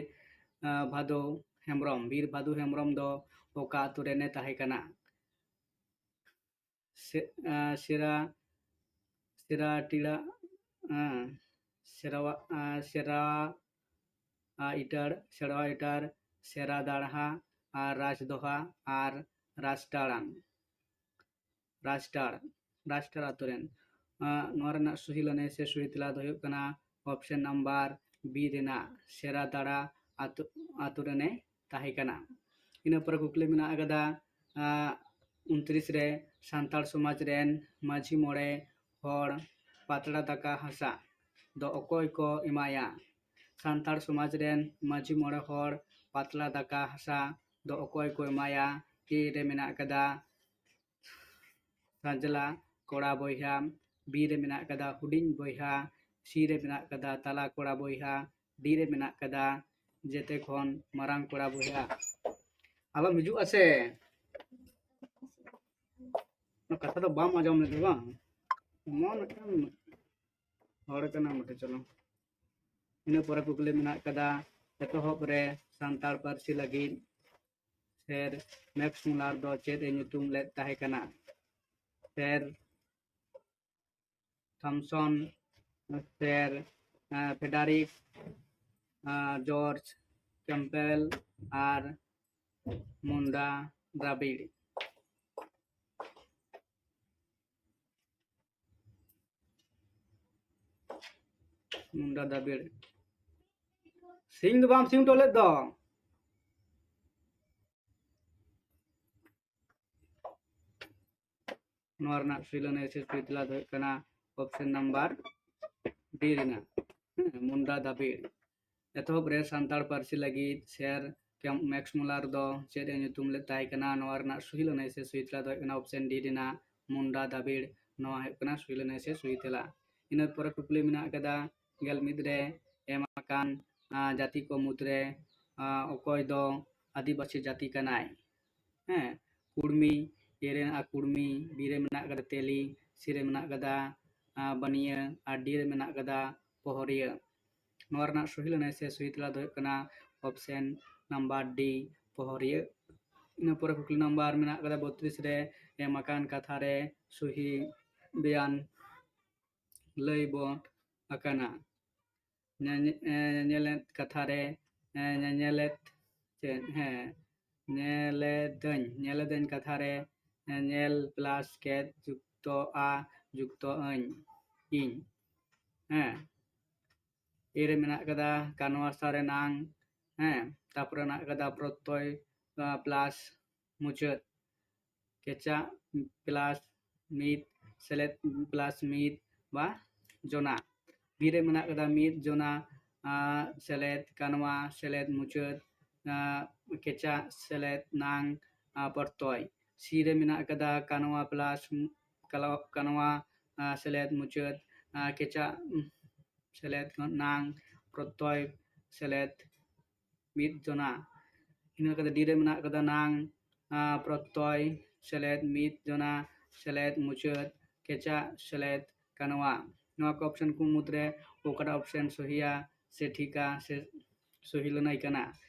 ᱟᱸ, ᱵᱷᱟᱫᱩ ᱦᱮᱢᱵᱨᱚᱢ, ᱵᱤᱨ ᱵᱷᱟᱫᱩ ᱦᱮᱢᱵᱨᱚᱢ ᱫᱚ ᱚᱠᱟ ᱟᱛᱳ ᱨᱮᱱᱮ ᱛᱟᱦᱮᱸ ᱠᱟᱱᱟ? ᱥᱮ-, ᱟᱸ, ᱥᱮᱨᱟ, ᱥᱮᱨᱟ ᱴᱤᱲᱟ, ᱟᱸ, ᱥᱮᱨᱟᱣᱟ, ᱟᱸ, ᱥᱮᱨᱟ, ᱟᱸ, ᱤᱴᱟᱲ, ᱥᱮᱨᱣᱟ ᱤᱴᱟᱲ, ᱥᱮᱨᱟ ᱫᱟᱲᱦᱟ, ᱟᱨ ᱨᱟᱡᱽᱫᱚᱦᱟ, ᱟᱨ ᱨᱟᱡᱽᱴᱟᱲᱟᱝ᱾ ᱨᱟᱡᱽᱴᱟᱲ, ᱨᱟᱡᱽᱴᱟᱲ ᱟᱛᱳ ᱨᱮᱱ᱾ ᱟᱸ, ᱱᱚᱣᱟ ᱨᱮᱱᱟᱜ ᱥᱚᱦᱤ ᱞᱟᱹᱱᱟᱹᱭ ᱥᱮ ᱥᱚᱦᱤ ᱛᱮᱞᱟ ᱫᱚ ᱦᱩᱭᱩᱜ ᱠᱟᱱᱟ option number B ᱨᱮᱱᱟᱜ ᱥᱮᱨᱟ ᱫᱟᱲᱟ ᱟᱛᱳ, ᱟᱛᱳ ᱨᱮᱱᱮ ᱛᱟᱦᱮᱸ ᱠᱟᱱᱟ᱾ ᱤᱱᱟᱹ ᱯᱚᱨᱮ ᱠᱩᱠᱞᱤ ᱢᱮᱱᱟᱜ ᱟᱠᱟᱫᱟ, ᱟᱸ, ᱩᱱᱛᱨᱤᱥ ᱨᱮ, ᱥᱟᱱᱛᱟᱲ ᱥᱚᱢᱟᱡᱽ ᱨᱮᱱ ᱢᱟᱹᱡᱷᱤ ᱢᱚᱬᱮ ᱦᱚᱲ ᱯᱟᱛᱲᱟ ᱫᱟᱠᱟ ᱦᱟᱥᱟ ᱫᱚ ᱚᱠᱚᱭ ᱠᱚ ᱮᱢᱟᱭᱟ? ᱥᱟᱱᱛᱟᱲ ᱥᱚᱢᱟᱡᱽ ᱨᱮᱱ ᱢᱟᱹᱡᱷᱤ ᱢᱚᱬᱮ ᱦᱚᱲ ᱯᱟᱛᱲᱟ ᱫᱟᱠᱟ ᱦᱟᱥᱟ ᱫᱚ ᱚᱠᱚᱭ ᱠᱚ ᱮᱢᱟᱭᱟ? A ᱨᱮ ᱢᱮᱱᱟᱜ ᱟᱠᱟᱫᱟ ᱥᱟᱡᱽᱞᱟ ᱠᱚᱲᱟ ᱵᱚᱭᱦᱟ, B ᱨᱮ ᱢᱮᱱᱟᱜ ᱠᱟᱫᱟ ᱦᱩᱰᱤᱧ ᱵᱚᱭᱦᱟ, C ᱨᱮ ᱢᱮᱱᱟᱜ ᱠᱟᱫᱟ ᱛᱟᱞᱟ ᱠᱚᱲᱟ ᱵᱚᱭᱦᱟ, D ᱨᱮ ᱢᱮᱱᱟᱜ ᱠᱟᱫᱟ ᱡᱮᱛᱮ ᱠᱷᱚᱱ ᱢᱟᱨᱟᱝ ᱠᱚᱲᱟ ᱵᱚᱭᱦᱟ᱾ ᱟᱞᱚᱢ ᱦᱤᱡᱩᱜᱼᱟ ᱥᱮ᱾ ᱚᱱᱟ ᱠᱟᱛᱷᱟ ᱫᱚ ᱵᱟᱢ ᱟᱸᱡᱚᱢ ᱞᱮᱫᱟ ᱵᱟᱝ? ᱮᱢᱚᱱ ᱢᱤᱫᱴᱟᱝ ᱦᱚᱲ ᱠᱟᱱᱟ ᱢᱚᱴᱮ᱾ ᱪᱚᱞᱚ, ᱤᱱᱟᱹ ᱯᱚᱨᱮ ᱠᱩᱠᱞᱤ ᱢᱮᱱᱟᱜ ᱠᱟᱫᱟ, ᱮᱛᱚᱦᱚᱵ ᱨᱮ ᱥᱟᱱᱛᱟᱲ ᱯᱟᱹᱨᱥᱤ ᱞᱟᱹᱜᱤᱫ ᱥᱮᱨ ᱢᱮᱠᱥ ᱢᱩᱞᱟᱨ ᱫᱚ ᱪᱮᱫ ᱮ ᱧᱩᱛᱩᱢ ᱞᱮᱫ ᱛᱟᱦᱮᱸ ᱠᱟᱱᱟ? ᱥᱮᱨ ᱛᱷᱚᱢᱥᱚᱱ, ᱥᱮᱨ ᱯᱷᱮᱰᱟᱨᱤᱠ, ᱡᱚᱨᱡᱽ ᱠᱮᱢᱯᱮᱞ ᱟᱨ ᱢᱩᱱᱰᱟ ᱫᱨᱟᱵᱤᱲ᱾ ᱢᱩᱱᱰᱟ ᱫᱨᱟᱵᱤᱲ᱾ ᱥᱤᱧ ᱫᱚ ᱵᱟᱢ ᱥᱤᱧ ᱦᱚᱴᱚ ᱞᱮᱫ ᱫᱚ᱾ ᱱᱚᱣᱟ ᱨᱮᱱᱟᱜ ᱥᱩᱭ ᱞᱟᱹᱱᱟᱹᱭ ᱥᱮ ᱥᱩᱭ ᱛᱮᱞᱟ ᱫᱚ ᱦᱩᱭᱩᱜ ᱠᱟᱱᱟ option number D ᱨᱮᱱᱟᱜ, ᱦᱮᱸ, ᱢᱩᱱᱰᱟ ᱫᱟᱵᱤᱲ᱾ ᱮᱛᱚᱦᱚᱵ ᱨᱮ ᱥᱟᱱᱛᱟᱲ ᱯᱟᱹᱨᱥᱤ ᱞᱟᱹᱜᱤᱫ ᱥᱮᱨ ᱠᱮᱢ-, ᱢᱮᱠᱥ ᱢᱩᱞᱟᱨ ᱫᱚ ᱪᱮᱫ ᱮ ᱧᱩᱛᱩᱢ ᱞᱮᱫ ᱛᱟᱦᱮᱸ ᱠᱟᱱᱟ? ᱱᱚᱣᱟ ᱨᱮᱱᱟᱜ ᱥᱩᱭ ᱞᱟᱹᱱᱟᱹᱭ ᱥᱮ ᱥᱩᱭ ᱛᱮᱞᱟ ᱫᱚ ᱦᱩᱭᱩᱜ ᱠᱟᱱᱟ option D ᱨᱮᱱᱟᱜ ᱢᱩᱱᱰᱟ ᱫᱟᱵᱤᱲ᱾ ᱱᱚᱣᱟ ᱦᱩᱭᱩᱜ ᱠᱟᱱᱟ ᱥᱩᱭ ᱞᱟᱹᱱᱟᱹᱭ ᱥᱮ ᱥᱩᱭ ᱛᱮᱞᱟ᱾ ᱤᱱᱟᱹ ᱯᱚᱨᱮ ᱠᱩᱠᱞᱤ ᱢᱮᱱᱟᱜ ᱟᱠᱟᱫᱟ, ᱜᱮᱞ ᱢᱤᱫ ᱨᱮ ᱮᱢ ᱟᱠᱟᱱ, ᱟ, ᱡᱟᱹᱛᱤ ᱠᱚ ᱢᱩᱫᱽᱨᱮ, ᱟ, ᱚᱠᱚᱭ ᱫᱚ ᱟᱹᱫᱤᱵᱟᱹᱥᱤ ᱡᱟᱹᱛᱤ ᱠᱟᱱᱟᱭ? ᱦᱮᱸ, ᱠᱩᱲᱢᱤ, A ᱨᱮ ᱢᱮᱱᱟᱜᱼᱟ ᱠᱩᱲᱢᱤ, B ᱨᱮ ᱢᱮᱱᱟᱜ ᱟᱠᱟᱫᱟ ᱛᱮᱞᱤ, C ᱨᱮ ᱢᱮᱱᱟᱜ ᱟᱠᱟᱫᱟ, ᱟ, ᱵᱟᱹᱱᱤᱭᱟᱹ, ᱟᱨ D ᱨᱮ ᱢᱮᱱᱟᱜ ᱟᱠᱟᱫᱟ ᱯᱚᱦᱚᱨᱤᱭᱟᱹ᱾ ᱱᱚᱣᱟ ᱨᱮᱱᱟᱜ ᱥᱚᱦᱤ ᱞᱟᱹᱱᱟᱹᱭ ᱥᱮ ᱥᱚᱦᱤ ᱛᱮᱞᱟ ᱫᱚ ᱦᱩᱭᱩᱜ ᱠᱟᱱᱟ option number D, ᱯᱚᱦᱚᱨᱤᱭᱟᱹ᱾ ᱤᱱᱟᱹ ᱯᱚᱨᱮ ᱠᱩᱠᱞᱤ ᱱᱟᱢᱵᱟᱨ ᱢᱮᱱᱟᱜ ᱟᱠᱟᱫᱟ ᱵᱚᱛᱨᱤᱥ ᱨᱮ, ᱮᱢ ᱟᱠᱟᱱ ᱠᱟᱛᱷᱟ ᱨᱮ ᱥᱚᱦᱤ ᱵᱮᱭᱟᱱ ᱞᱟᱹᱭ ᱵᱚᱱ ᱟᱠᱟᱱᱟ᱾ ᱧᱮ-, ᱧᱮ-, ᱮ, ᱧᱮᱧᱮᱞᱮᱫ ᱠᱟᱛᱷᱟ ᱨᱮ, ᱮ, ᱧᱮᱧᱮᱞᱮᱫ, ᱪᱮᱫ? ᱦᱮᱸ, ᱧᱮᱞᱮᱫᱟᱹᱧ, ᱧᱮᱞᱮᱫᱟᱹᱧ ᱠᱟᱛᱷᱟ ᱨᱮ, ᱮ, ᱧᱮᱞ plus ᱠᱮᱫ ᱡᱩᱠᱛᱚ ᱟ ᱡᱩᱠᱛᱚ ᱟᱹᱧ, ᱤᱧ᱾ ᱦᱮᱸ, A ᱨᱮ ᱢᱮᱱᱟᱜ ᱠᱟᱫᱟ ᱠᱟᱱᱣᱟ ᱥᱟᱨᱮᱱᱟᱝ, ᱦᱮᱸ, ᱛᱟᱯᱚᱨᱮ ᱢᱮᱱᱟᱜ ᱠᱟᱫᱟ ᱯᱨᱚᱛᱚᱭ, ᱟ, plus ᱢᱩᱪᱟᱹᱫ, ᱠᱮᱪᱟᱜ plus ᱢᱤᱫ, ᱥᱮᱞᱮᱫ plus ᱢᱤᱫ ᱵᱟ ᱡᱚᱱᱟ᱾ B ᱨᱮ ᱢᱮᱱᱟᱜ ᱠᱟᱫᱟ ᱢᱤᱫ ᱡᱚᱱᱟ, ᱟ, ᱥᱮᱞᱮᱫ ᱠᱟᱱᱣᱟ, ᱥᱮᱞᱮᱫ ᱢᱩᱪᱟᱹᱫ, ᱟ, ᱠᱮᱪᱟᱜ, ᱥᱮᱞᱮᱫ ᱱᱟᱝ, ᱟ, ᱯᱨᱚᱛᱚᱭ᱾ C ᱨᱮ ᱢᱮᱱᱟᱜ ᱠᱟᱫᱟ ᱠᱟᱱᱣᱟ plus, ᱠᱟᱞᱚ-, ᱠᱟᱱᱣᱟ ᱟᱨ ᱥᱮᱞᱮᱫ ᱢᱩᱪᱟᱹᱫ, ᱟᱨ ᱠᱮᱪᱟᱜ, ᱩᱢ, ᱥᱮᱞᱮᱫ ᱱᱟᱝ, ᱯᱨᱚᱛᱚᱭ ᱥᱮᱞᱮᱫ ᱢᱤᱫ ᱡᱚᱱᱟ᱾ ᱤᱱᱟᱹ ᱠᱟᱛᱮ ᱰᱤ ᱨᱮ ᱢᱮᱱᱟᱜ ᱠᱟᱫᱟ ᱱᱟᱝ, ᱟᱨ ᱯᱨᱚᱛᱚᱭ ᱥᱮᱞᱮᱫ ᱢᱤᱫ ᱡᱚᱱᱟ ᱥᱮᱞᱮᱫ ᱢᱩᱪᱟᱹᱫ ᱠᱮᱪᱟᱜ ᱥᱮᱞᱮᱫ ᱠᱟᱱᱣᱟ᱾ ᱱᱚᱣᱟ ᱠᱚ ᱚᱯᱥᱮᱱ ᱠᱚ ᱢᱩᱫᱽᱨᱮ ᱚᱠᱟᱴᱟᱜ ᱚᱯᱥᱮᱱ ᱥᱚᱦᱤᱭᱟ ᱥᱮ ᱴᱷᱤᱠᱟ ᱥᱮ ᱥᱚᱦᱤ ᱞᱟᱹᱱᱟᱹᱭ ᱠᱟᱱᱟ?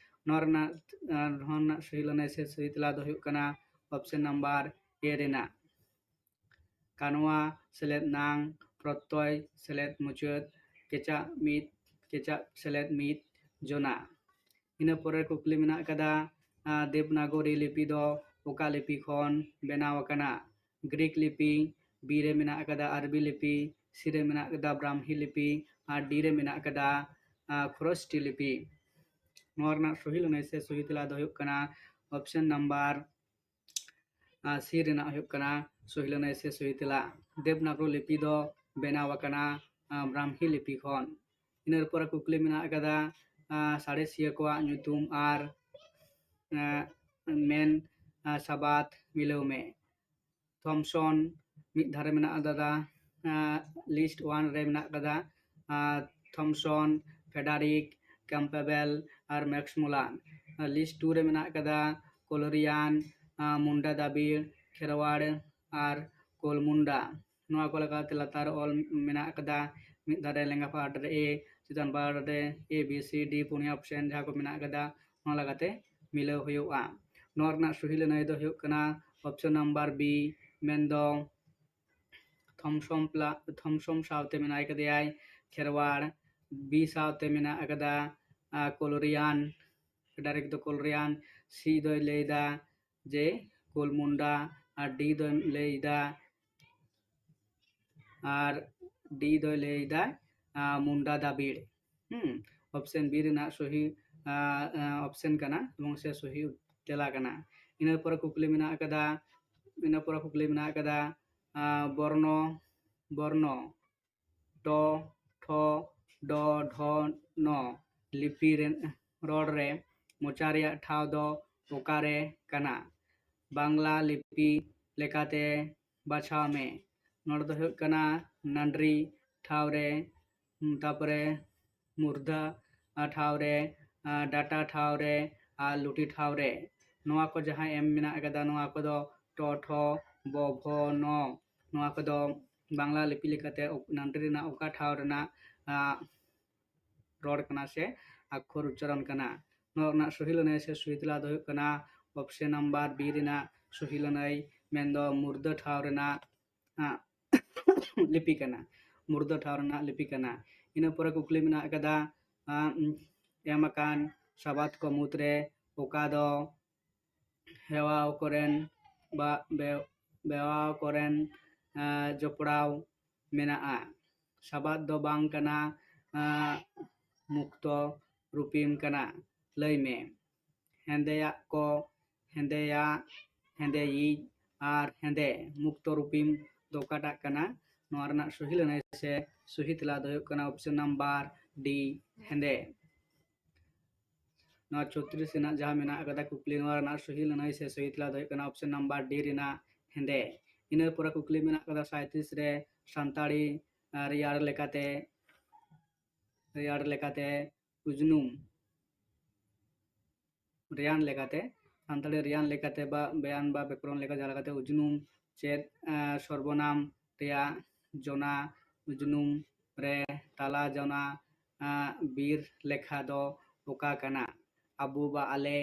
ᱱᱚᱣᱟ ᱨᱮᱱᱟᱜ, ᱟᱨ ᱱᱚᱣᱟ ᱨᱮᱱᱟᱜ ᱥᱚᱦᱤ ᱞᱟᱹᱱᱟᱹᱭ ᱥᱮ ᱥᱚᱦᱤ ᱛᱮᱞᱟ ᱫᱚ ᱦᱩᱭᱩᱜ ᱠᱟᱱᱟ ᱚᱯᱥᱮᱱ ᱱᱟᱢᱵᱟᱨ ᱮ ᱨᱮᱱᱟᱜ ᱠᱟᱱᱣᱟ ᱥᱮᱞᱮᱫ ᱱᱟᱝ, ᱯᱨᱚᱛᱚᱭ ᱥᱮᱞᱮᱫ ᱢᱩᱪᱟᱹᱫ, ᱠᱮᱪᱟᱜ ᱢᱤᱫ, ᱠᱮᱪᱟᱜ ᱥᱮᱞᱮᱫ ᱢᱤᱫ ᱡᱚᱱᱟ᱾ ᱤᱱᱟᱹ ᱯᱚᱨᱮ ᱠᱩᱠᱞᱤ ᱢᱮᱱᱟᱜ ᱟᱠᱟᱫᱟ, ᱟᱨ, ᱫᱮᱵᱽᱱᱟᱜᱚᱨᱤ ᱞᱤᱯᱤ ᱫᱚ ᱚᱠᱟ ᱞᱤᱯᱤ ᱠᱷᱚᱱ ᱵᱮᱱᱟᱣ ᱟᱠᱟᱱᱟ? ᱜᱨᱤᱠ ᱞᱤᱯᱤ, ᱵᱤ ᱨᱮ ᱢᱮᱱᱟᱜ ᱟᱠᱟᱫᱟ ᱟᱨᱵᱤ ᱞᱤᱯᱤ, ᱥᱤ ᱨᱮ ᱢᱮᱱᱟᱜ ᱟᱠᱟᱫᱟ ᱵᱨᱟᱦᱢᱤ ᱞᱤᱯᱤ, ᱟᱨ ᱰᱤ ᱨᱮ ᱢᱮᱱᱟᱜ ᱟᱠᱟᱫᱟ, ᱟᱨ, ᱠᱷᱨᱚᱥᱴᱤ ᱞᱤᱯᱤ᱾ ᱱᱚᱣᱟ ᱨᱮᱱᱟᱜ ᱥᱚᱦᱤ ᱞᱟᱹᱱᱟᱹᱭ ᱥᱮ ᱥᱚᱦᱤ ᱛᱮᱞᱟ ᱫᱚ ᱦᱩᱭᱩᱜ ᱠᱟᱱᱟ ᱚᱯᱥᱮᱱ ᱱᱟᱢᱵᱟᱨ, ᱟᱨ, ᱥᱤ ᱨᱮᱱᱟᱜ ᱦᱩᱭᱩᱜ ᱠᱟᱱᱟ ᱥᱚᱦᱤ ᱞᱟᱹᱱᱟᱹᱭ ᱥᱮ ᱥᱚᱦᱤ ᱛᱮᱞᱟ᱾ ᱫᱮᱵᱽᱱᱟᱜᱚᱨᱤ ᱞᱤᱯᱤ ᱫᱚ ᱵᱮᱱᱟᱣ ᱟᱠᱟᱱᱟ, ᱟᱨ, ᱵᱨᱟᱦᱢᱤ ᱞᱤᱯᱤ ᱠᱷᱚᱱ᱾ ᱤᱱᱟᱹ ᱯᱚᱨᱮ ᱠᱩᱠᱞᱤ ᱢᱮᱱᱟᱜ ᱟᱠᱟᱫᱟ, ᱟᱨ, ᱥᱟᱬᱮᱥᱤᱭᱟᱹ ᱠᱚᱣᱟᱜ ᱧᱩᱛᱩᱢ ᱟᱨ, ᱟᱨ, ᱢᱮᱱ, ᱟᱨ, ᱥᱟᱵᱟᱫ ᱢᱤᱞᱟᱹᱣ ᱢᱮ᱾ ᱛᱷᱚᱢᱥᱚᱱ ᱢᱤᱫ ᱫᱷᱟᱨᱮ ᱢᱮᱱᱟᱜ ᱟᱠᱟᱫᱟ, ᱟᱨ, ᱞᱤᱥᱴ ᱚᱣᱟᱱ ᱨᱮ ᱢᱮᱱᱟᱜ ᱟᱠᱟᱫᱟ, ᱟᱨ, ᱛᱷᱚᱢᱥᱚᱱ, ᱯᱷᱮᱰᱟᱨᱤᱠ, ᱠᱮᱢᱯᱮᱵᱮᱞ ᱟᱨ ᱢᱮᱠᱥᱢᱩᱞᱟᱱ᱾ ᱟᱨ ᱞᱤᱥᱴ ᱴᱩ ᱨᱮ ᱢᱮᱱᱟᱜ ᱟᱠᱟᱫᱟ ᱠᱚᱞᱚᱨᱤᱭᱟᱱ, ᱟᱨ, ᱢᱩᱱᱰᱟ ᱫᱟᱵᱤᱲ, ᱠᱷᱮᱨᱣᱟᱲ ᱟᱨ ᱠᱳᱞᱢᱩᱱᱰᱟ᱾ ᱱᱚᱣᱟ ᱠᱚ ᱞᱮᱠᱟᱛᱮ ᱞᱟᱛᱟᱨ ᱚᱞ ᱢᱮᱱᱟᱜ ᱟᱠᱟᱫᱟ, ᱢᱤᱫ ᱫᱷᱟᱨᱮ ᱞᱮᱸᱜᱟ ᱯᱟᱦᱴᱟ ᱨᱮ ᱮ, ᱪᱮᱛᱟᱱ ᱯᱟᱦᱴᱟ ᱨᱮ ᱮ, ᱵᱤ, ᱥᱤ, ᱰᱤ ᱯᱩᱱᱭᱟ ᱚᱯᱥᱮᱱ ᱡᱟᱦᱟᱸ ᱠᱚ ᱢᱮᱱᱟᱜ ᱟᱠᱟᱫᱟ, ᱚᱱᱟ ᱞᱮᱠᱟᱛᱮ ᱢᱤᱞᱟᱹᱣ ᱦᱩᱭᱩᱜᱼᱟ᱾ ᱱᱚᱣᱟ ᱨᱮᱱᱟᱜ ᱥᱚᱦᱤ ᱞᱟᱹᱱᱟᱹᱭ ᱫᱚ ᱦᱩᱭᱩᱜ ᱠᱟᱱᱟ ᱚᱯᱥᱮᱱ ᱱᱟᱢᱵᱟᱨ ᱵᱤ, ᱢᱮᱱᱫᱚ ᱛᱷᱚᱢᱥᱚᱢ ᱯᱞᱟ-, ᱛᱷᱚᱢᱥᱚᱢ ᱥᱟᱶᱛᱮ ᱢᱮᱱᱟᱭ ᱠᱟᱫᱮᱭᱟᱭ ᱠᱷᱮᱨᱣᱟᱲ, ᱵᱤ ᱥᱟᱶᱛᱮ ᱢᱮᱱᱟᱜ ᱟᱠᱟᱫᱟ, ᱟᱨ, ᱠᱚᱞᱚᱨᱤᱭᱟᱱ, ᱯᱷᱮᱰᱟᱨᱤᱠ ᱫᱚ ᱠᱚᱞᱚᱨᱤᱭᱟᱱ, ᱥᱤ ᱫᱚᱭ ᱞᱟᱹᱭᱫᱟ ᱡᱮ ᱠᱳᱞᱢᱩᱱᱰᱟ, ᱟᱨ ᱰᱤ ᱫᱚᱭ ᱞᱟᱹᱭᱫᱟ, ᱟᱨ ᱰᱤ ᱫᱚᱭ ᱞᱟᱹᱭᱫᱟ, ᱟᱨ, ᱢᱩᱱᱰᱟ ᱫᱟᱵᱤᱲ᱾ ᱦᱩᱸ, ᱚᱯᱥᱮᱱ ᱵᱤ ᱨᱮᱱᱟᱜ ᱥᱚᱦᱤ, ᱟᱨ, ᱟᱨ, ᱚᱯᱥᱮᱱ ᱠᱟᱱᱟ ᱮᱵᱚᱝ ᱥᱮ ᱥᱚᱦᱤ ᱛᱮᱞᱟ ᱠᱟᱱᱟ᱾ ᱤᱱᱟᱹ ᱯᱚᱨᱮ ᱠᱩᱠᱞᱤ ᱢᱮᱱᱟᱜ ᱟᱠᱟᱫᱟ, ᱤᱱᱟᱹ ᱯᱚᱨᱮ ᱠᱩᱠᱞᱤ ᱢᱮᱱᱟᱜ ᱟᱠᱟᱫᱟ, ᱟᱨ, ᱵᱚᱨᱱᱚ, ᱵᱚᱨᱱᱚ, ᱴᱚ, ᱴᱷᱚ, ᱰᱚ, ᱰᱷᱚ, ᱱᱚ ᱞᱤᱯᱤ ᱨᱮ, ᱨᱚᱲ ᱨᱮ ᱢᱚᱪᱟ ᱨᱮᱭᱟᱜ ᱴᱷᱟᱶ ᱫᱚ ᱚᱠᱟᱨᱮ ᱠᱟᱱᱟ? ᱵᱟᱝᱞᱟ ᱞᱤᱯᱤ ᱞᱮᱠᱟᱛᱮ ᱵᱟᱪᱷᱟᱣ ᱢᱮ᱾ ᱱᱚᱰᱮ ᱫᱚ ᱦᱩᱭᱩᱜ ᱠᱟᱱᱟ ᱱᱟᱱᱰᱨᱤ ᱴᱷᱟᱶ ᱨᱮ, ᱩᱢ, ᱛᱟᱯᱚᱨᱮ ᱢᱩᱨᱫᱷᱟ, ᱟ, ᱴᱷᱟᱶ ᱨᱮ, ᱟ, ᱰᱟᱴᱟ ᱴᱷᱟᱶ ᱨᱮ, ᱟᱨ ᱞᱩᱴᱤ ᱴᱷᱟᱶ ᱨᱮ᱾ ᱱᱚᱣᱟ ᱠᱚ ᱡᱟᱦᱟᱸ ᱮᱢ ᱢᱮᱱᱟᱜ ᱟᱠᱟᱫᱟ, ᱱᱚᱣᱟ ᱠᱚᱫᱚ ᱴᱚ, ᱴᱷᱚ, ᱵᱚ, ᱵᱷᱚ, ᱱᱚ, ᱱᱚᱣᱟ ᱠᱚᱫᱚ ᱵᱟᱝᱞᱟ ᱞᱤᱯᱤ ᱞᱮᱠᱟᱛᱮ ᱚᱠ-, ᱱᱟᱱᱰᱨᱤ ᱨᱮᱱᱟᱜ ᱚᱠᱟ ᱴᱷᱟᱶ ᱨᱮᱱᱟᱜ, ᱟ, ᱨᱚᱲ ᱠᱟᱱᱟ ᱥᱮ ᱟᱠᱷᱚᱨ ᱩᱪᱪᱟᱨᱚᱱ ᱠᱟᱱᱟ᱾ ᱱᱚᱣᱟ ᱨᱮᱱᱟᱜ ᱥᱚᱦᱤ ᱞᱟᱹᱱᱟᱹᱭ ᱥᱮ ᱥᱚᱦᱤ ᱛᱮᱞᱟ ᱫᱚ ᱦᱩᱭᱩᱜ ᱠᱟᱱᱟ option number B ᱨᱮᱱᱟᱜ ᱥᱚᱦᱤ ᱞᱟᱹᱱᱟᱹᱭ, ᱢᱮᱱᱫᱚ ᱢᱩᱨᱫᱟᱹ ᱴᱷᱟᱶ ᱨᱮᱱᱟᱜ, ᱟ, ᱞᱤᱯᱤ ᱠᱟᱱᱟ, ᱢᱩᱨᱫᱟᱹ ᱴᱷᱟᱶ ᱨᱮᱱᱟᱜ ᱞᱤᱯᱤ ᱠᱟᱱᱟ᱾ ᱤᱱᱟᱹ ᱯᱚᱨᱮ ᱠᱩᱠᱞᱤ ᱢᱮᱱᱟᱜ ᱟᱠᱟᱫᱟ, ᱟ, ᱮᱢ ᱟᱠᱟᱱ ᱥᱟᱵᱟᱫ ᱠᱚ ᱢᱩᱫᱽᱨᱮ ᱚᱠᱟ ᱫᱚ ᱦᱮᱣᱟ ᱠᱚᱨᱮᱱ ᱵᱟ-, ᱵᱮ-, ᱵᱮᱣᱟ ᱠᱚᱨᱮᱱ, ᱟ, ᱡᱚᱯᱲᱟᱣ ᱢᱮᱱᱟᱜᱼᱟ? ᱥᱟᱵᱟᱫ ᱫᱚ ᱵᱟᱝ ᱠᱟᱱᱟ, ᱟ, ᱢᱩᱠᱛᱚ ᱨᱩᱯᱤᱢ ᱠᱟᱱᱟ᱾ ᱞᱟᱹᱭ ᱢᱮ, ᱦᱮᱸᱫᱮᱭᱟᱜ ᱠᱚ, ᱦᱮᱸᱫᱮᱭᱟᱜ, ᱦᱮᱸᱫᱮᱭᱤᱡ ᱟᱨ ᱦᱮᱸᱫᱮ ᱢᱩᱠᱛᱚ ᱨᱩᱯᱤᱢ ᱫᱚ ᱚᱠᱟᱴᱟᱜ ᱠᱟᱱᱟ? ᱱᱚᱣᱟ ᱨᱮᱱᱟᱜ ᱥᱚᱦᱤ ᱞᱟᱹᱱᱟᱹᱭ ᱥᱮ ᱥᱚᱦᱤ ᱛᱮᱞᱟ ᱫᱚ ᱦᱩᱭᱩᱜ ᱠᱟᱱᱟ option number D, ᱦᱮᱸᱫᱮ᱾ ᱱᱚᱣᱟ ᱪᱷᱚᱛᱨᱤᱥ ᱨᱮᱱᱟᱜ ᱡᱟᱦᱟᱸ ᱢᱮᱱᱟᱜ ᱟᱠᱟᱫᱟ ᱠᱩᱠᱞᱤ, ᱱᱚᱣᱟ ᱨᱮᱱᱟᱜ ᱥᱚᱦᱤ ᱞᱟᱹᱱᱟᱹᱭ ᱥᱮ ᱥᱚᱦᱤ ᱛᱮᱞᱟ ᱫᱚ ᱦᱩᱭᱩᱜ ᱠᱟᱱᱟ option number D ᱨᱮᱱᱟᱜ ᱦᱮᱸᱫᱮ᱾ ᱤᱱᱟᱹ ᱯᱚᱨᱮ ᱠᱩᱠᱞᱤ ᱢᱮᱱᱟᱜ ᱟᱠᱟᱫᱟ ᱥᱟᱸᱭᱛᱨᱤᱥ ᱨᱮ, ᱥᱟᱱᱛᱟᱲᱤ, ᱟ, ᱨᱮᱭᱟᱲ ᱞᱮᱠᱟᱛᱮ, ᱨᱮᱭᱟᱲ ᱞᱮᱠᱟᱛᱮ ᱩᱡᱽᱱᱩᱢ, ᱨᱮᱭᱟᱱ ᱞᱮᱠᱟᱛᱮ, ᱥᱟᱱᱛᱟᱲᱤ ᱨᱮᱭᱟᱱ ᱞᱮᱠᱟᱛᱮ ᱵᱟ ᱵᱮᱭᱟᱱ ᱵᱟ ᱵᱮᱠᱚᱨᱚᱱ ᱞᱮᱠᱟ ᱡᱟᱦᱟᱸ ᱞᱮᱠᱟᱛᱮ ᱩᱡᱽᱱᱩᱢ ᱪᱮᱫ, ᱟ, ᱥᱚᱨᱵᱚᱱᱟᱢ ᱨᱮᱭᱟᱜ ᱡᱚᱱᱟ ᱩᱡᱽᱱᱩᱢ ᱨᱮ ᱛᱟᱞᱟ ᱡᱚᱱᱟ, ᱟ, ᱵᱤᱨ ᱞᱮᱠᱷᱟ ᱫᱚ ᱚᱠᱟ ᱠᱟᱱᱟ? ᱟᱵᱚ ᱵᱟ ᱟᱞᱮ,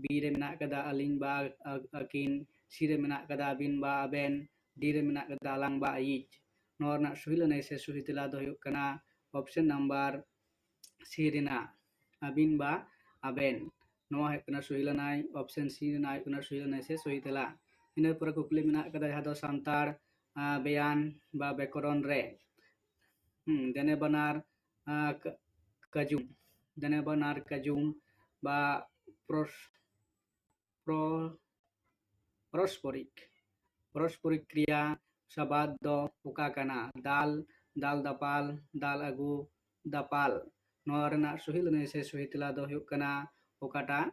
B ᱨᱮ ᱢᱮᱱᱟᱜ ᱠᱟᱫᱟ ᱟᱹᱞᱤᱧ ᱵᱟ ᱟ-, ᱟᱹᱠᱤᱱ, C ᱨᱮ ᱢᱮᱱᱟᱜ ᱠᱟᱫᱟ ᱟᱹᱵᱤᱱ ᱵᱟ ᱟᱵᱮᱱ, D ᱨᱮ ᱢᱮᱱᱟᱜ ᱠᱟᱫᱟ ᱟᱞᱟᱝ ᱵᱟ ᱟᱭᱤᱡ᱾ ᱱᱚᱣᱟ ᱨᱮᱱᱟᱜ ᱥᱚᱦᱤ ᱞᱟᱹᱱᱟᱹᱭ ᱥᱮ ᱥᱚᱦᱤ ᱛᱮᱞᱟ ᱫᱚ ᱦᱩᱭᱩᱜ ᱠᱟᱱᱟ option number C ᱨᱮᱱᱟᱜ ᱟᱹᱵᱤᱱ ᱵᱟ ᱟᱵᱮᱱ᱾ ᱱᱚᱣᱟ ᱦᱩᱭᱩᱜ ᱠᱟᱱᱟ ᱥᱚᱦᱤ ᱞᱟᱹᱱᱟᱹᱭ, option C ᱨᱮᱱᱟᱜ ᱦᱩᱭᱩᱜ ᱠᱟᱱᱟ ᱥᱚᱦᱤ ᱞᱟᱹᱱᱟᱹᱭ ᱥᱮ ᱥᱚᱦᱤ ᱛᱮᱞᱟ᱾ ᱤᱱᱟᱹ ᱯᱚᱨᱮ ᱠᱩᱠᱞᱤ ᱢᱮᱱᱟᱜ ᱠᱟᱫᱟ ᱡᱟᱦᱟᱸ ᱫᱚ ᱥᱟᱱᱛᱟᱲ, ᱟ, ᱵᱮᱭᱟᱱ ᱵᱟ ᱵᱮᱠᱚᱨᱚᱱ ᱨᱮ, ᱦᱩᱸ, ᱫᱮᱱᱮ ᱵᱟᱱᱟᱨ, ᱟ, ᱠᱟ-, ᱠᱟᱡᱩᱢ, ᱫᱮᱱᱮ ᱵᱟᱱᱟᱨ ᱠᱟᱡᱩᱢ ᱵᱟ ᱯᱨᱚᱥ-, ᱯᱨᱚ-, ᱯᱚᱨᱚᱥᱯᱚᱨᱤᱠ, ᱯᱚᱨᱚᱥᱯᱚᱨᱤᱠ ᱠᱨᱤᱭᱟ ᱥᱟᱵᱟᱫ ᱫᱚ ᱚᱠᱟ ᱠᱟᱱᱟ? ᱫᱟᱞ, ᱫᱟᱞ ᱫᱟᱯᱟᱞ, ᱫᱟᱞ ᱟᱹᱜᱩ, ᱫᱟᱯᱟᱞ᱾ ᱱᱚᱣᱟ ᱨᱮᱱᱟᱜ ᱥᱚᱦᱤ ᱞᱟᱹᱱᱟᱹᱭ ᱥᱮ ᱥᱚᱦᱤ ᱛᱮᱞᱟ ᱫᱚ ᱦᱩᱭᱩᱜ ᱠᱟᱱᱟ ᱚᱠᱟᱴᱟᱜ?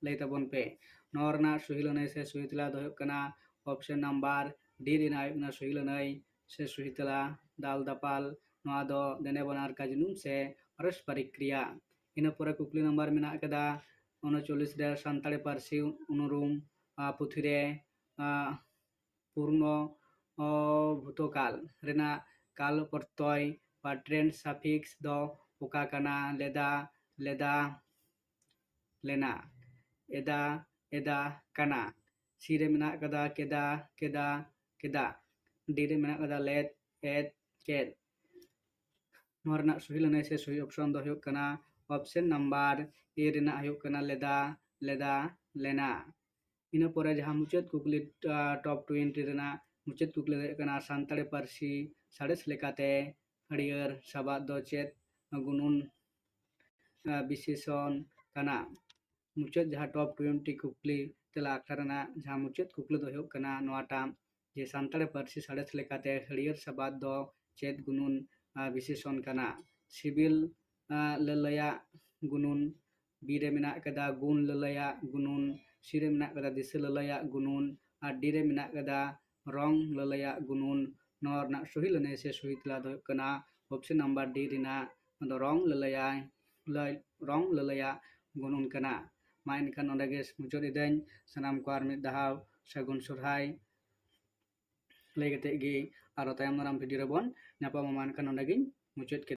ᱞᱟᱹᱭ ᱛᱟᱵᱚᱱ ᱯᱮ᱾ ᱱᱚᱣᱟ ᱨᱮᱱᱟᱜ ᱥᱚᱦᱤ ᱞᱟᱹᱱᱟᱹᱭ ᱥᱮ ᱥᱚᱦᱤ ᱛᱮᱞᱟ ᱫᱚ ᱦᱩᱭᱩᱜ ᱠᱟᱱᱟ option number D ᱨᱮᱱᱟᱜ ᱦᱩᱭᱩᱜ ᱠᱟᱱᱟ ᱥᱚᱦᱤ ᱞᱟᱹᱱᱟᱹᱭ, ᱥᱮ ᱥᱩᱦᱤ ᱛᱮᱞᱟ, ᱫᱟᱞ ᱫᱟᱯᱟᱞ, ᱱᱚᱣᱟ ᱫᱚ ᱫᱮᱱᱮ ᱵᱟᱱᱟᱨ ᱠᱟᱡᱽᱱᱩᱢ ᱥᱮ ᱯᱟᱨᱚᱥᱯᱟᱨᱤᱠ ᱠᱨᱤᱭᱟ᱾ ᱤᱱᱟᱹ ᱯᱚᱨᱮ ᱠᱩᱠᱞᱤ ᱱᱟᱢᱵᱟᱨ ᱢᱮᱱᱟᱜ ᱟᱠᱟᱫᱟ ᱩᱱᱩᱪᱚᱞᱞᱤᱥ ᱨᱮ, ᱥᱟᱱᱛᱟᱲᱤ ᱯᱟᱹᱨᱥᱤ ᱩᱱᱩᱨᱩᱢ ᱟᱸ, ᱯᱩᱛᱷᱤ ᱨᱮ ᱟᱸ, ᱯᱩᱨᱱᱚ ᱚ, ᱵᱷᱩᱛᱚᱠᱟᱞ ᱨᱮᱱᱟᱜ ᱠᱟᱞ ᱯᱨᱚᱛᱚᱭ ᱯᱟᱴᱨᱮᱱ ᱥᱟᱯᱷᱤᱠᱥ ᱫᱚ ᱚᱠᱟ ᱠᱟᱱᱟ? ᱞᱮᱫᱟ, ᱞᱮᱫᱟ, ᱞᱮᱱᱟ᱾ ᱮᱫᱟ, ᱮᱫᱟ, ᱠᱟᱱᱟ᱾ ᱥᱤ ᱨᱮ ᱢᱮᱱᱟᱜ ᱟᱠᱟᱫᱟ ᱠᱮᱫᱟ, ᱠᱮᱫᱟ, ᱠᱮᱫᱟ᱾ ᱰᱤ ᱨᱮ ᱢᱮᱱᱟᱜ ᱟᱠᱟᱫᱟ ᱞᱮᱫ, ᱮᱫ, ᱠᱮᱫ᱾ ᱱᱚᱣᱟ ᱨᱮᱱᱟᱜ ᱥᱚᱦᱤ ᱞᱟᱹᱱᱟᱹᱭ ᱥᱮ ᱥᱚᱦᱤ ᱚᱯᱥᱚᱱ ᱫᱚ ᱦᱩᱭᱩᱜ ᱠᱟᱱᱟ ᱚᱯᱥᱮᱱ ᱱᱟᱢᱵᱟᱨ ᱮ ᱨᱮᱱᱟᱜ ᱦᱩᱭᱩᱜ ᱠᱟᱱᱟ ᱞᱮᱫᱟ, ᱞᱮᱫᱟ, ᱞᱮᱱᱟ᱾ ᱤᱱᱟᱹ ᱯᱚᱨᱮ ᱡᱟᱦᱟᱸ ᱢᱩᱪᱟᱹᱫ ᱠᱩᱠᱞᱤ, ᱟᱸ, ᱴᱚᱯ ᱴᱩᱭᱮᱱᱴᱤ ᱨᱮᱱᱟᱜ ᱢᱩᱪᱟᱹᱫ ᱠᱩᱠᱞᱤ ᱫᱚ ᱦᱩᱭᱩᱜ ᱠᱟᱱᱟ, ᱥᱟᱱᱛᱟᱲᱤ ᱯᱟᱹᱨᱥᱤ ᱥᱟᱬᱮᱥ ᱞᱮᱠᱟᱛᱮ ᱦᱟᱹᱨᱭᱟᱹᱲ ᱥᱟᱵᱟᱫ ᱫᱚ ᱪᱮᱫ ᱜᱩᱱᱩᱱ, ᱟᱸ, ᱵᱤᱥᱮᱥᱚᱱ ᱠᱟᱱᱟ? ᱢᱩᱪᱟᱹᱫ ᱡᱟᱦᱟᱸ ᱴᱚᱯ ᱴᱩᱭᱮᱱᱴᱤ ᱠᱩᱠᱞᱤ ᱛᱮᱞᱟ ᱟᱠᱷᱲᱟ ᱨᱮᱱᱟᱜ ᱡᱟᱦᱟᱸ ᱢᱩᱪᱟᱹᱫ ᱠᱩᱠᱞᱤ ᱫᱚ ᱦᱩᱭᱩᱜ ᱠᱟᱱᱟ ᱱᱚᱣᱟᱴᱟᱜ, ᱡᱮ ᱥᱟᱱᱛᱟᱲᱤ ᱯᱟᱹᱨᱥᱤ ᱥᱟᱬᱮᱥ ᱞᱮᱠᱟᱛᱮ ᱦᱟᱹᱨᱭᱟᱹᱲ ᱥᱟᱵᱟᱫ ᱫᱚ ᱪᱮᱫ ᱜᱩᱱᱩᱱ, ᱟᱸ, ᱵᱤᱥᱮᱥᱚᱱ ᱠᱟᱱᱟ? ᱥᱤᱵᱤᱞ, ᱟᱸ, ᱞᱟᱹᱞᱟᱹᱭᱟᱜ ᱜᱩᱱᱩᱱ, ᱵᱤ ᱨᱮ ᱢᱮᱱᱟᱜ ᱟᱠᱟᱫᱟ ᱜᱩᱱ ᱞᱟᱹᱞᱟᱹᱭᱟᱜ ᱜᱩᱱᱩᱱ, ᱥᱤ ᱨᱮ ᱢᱮᱱᱟᱜ ᱟᱠᱟᱫᱟ ᱫᱤᱥᱟᱹ ᱞᱟᱹᱞᱟᱹᱭᱟᱜ ᱜᱩᱱᱩᱱ, ᱟᱨ ᱰᱤ ᱨᱮ ᱢᱮᱱᱟᱜ ᱟᱠᱟᱫᱟ ᱨᱚᱝ ᱞᱟᱹᱞᱟᱹᱭᱟᱜ ᱜᱩᱱᱩᱱ᱾ ᱱᱚᱣᱟ ᱨᱮᱱᱟᱜ ᱥᱚᱦᱤ ᱞᱟᱹᱱᱟᱹᱭ ᱥᱮ ᱥᱚᱦᱤ ᱛᱮᱞᱟ ᱫᱚ ᱦᱩᱭᱩᱜ ᱠᱟᱱᱟ ᱚᱯᱥᱮᱱ ᱱᱟᱢᱵᱟᱨ ᱰᱤ ᱨᱮᱱᱟᱜ ᱫᱚ ᱨᱚᱝ ᱞᱟᱹᱞᱟᱹᱭᱟᱭ, ᱞᱟᱹᱭ, ᱨᱚᱝ ᱞᱟᱹᱞᱟᱹᱭᱟᱜ ᱜᱩᱱᱩᱱ ᱠᱟᱱᱟ᱾ ᱢᱟ ᱮᱱᱠᱷᱟᱱ ᱱᱚᱰᱮ ᱜᱮ ᱢᱩᱪᱟᱹᱫ ᱮᱫᱟᱹᱧ᱾ ᱥᱟᱱᱟᱢ ᱠᱚ ᱟᱨ ᱢᱤᱫ ᱫᱷᱟᱣ ᱥᱟᱹᱜᱩᱱ ᱥᱚᱨᱦᱟᱭ ᱞᱟᱹᱭ ᱠᱟᱛᱮᱫ ᱜᱮ ᱟᱨᱚ ᱛᱟᱭᱚᱢ ᱫᱟᱨᱟᱢ ᱵᱷᱤᱰᱤᱭᱳ ᱨᱮᱵᱚᱱ ᱧᱟᱯᱟᱢᱟ᱾ ᱢᱟ ᱮᱱᱠᱷᱟᱱ ᱱᱚᱰᱮ ᱜᱤᱧ ᱢᱩᱪᱟᱹᱫ ᱠᱮᱫᱟ᱾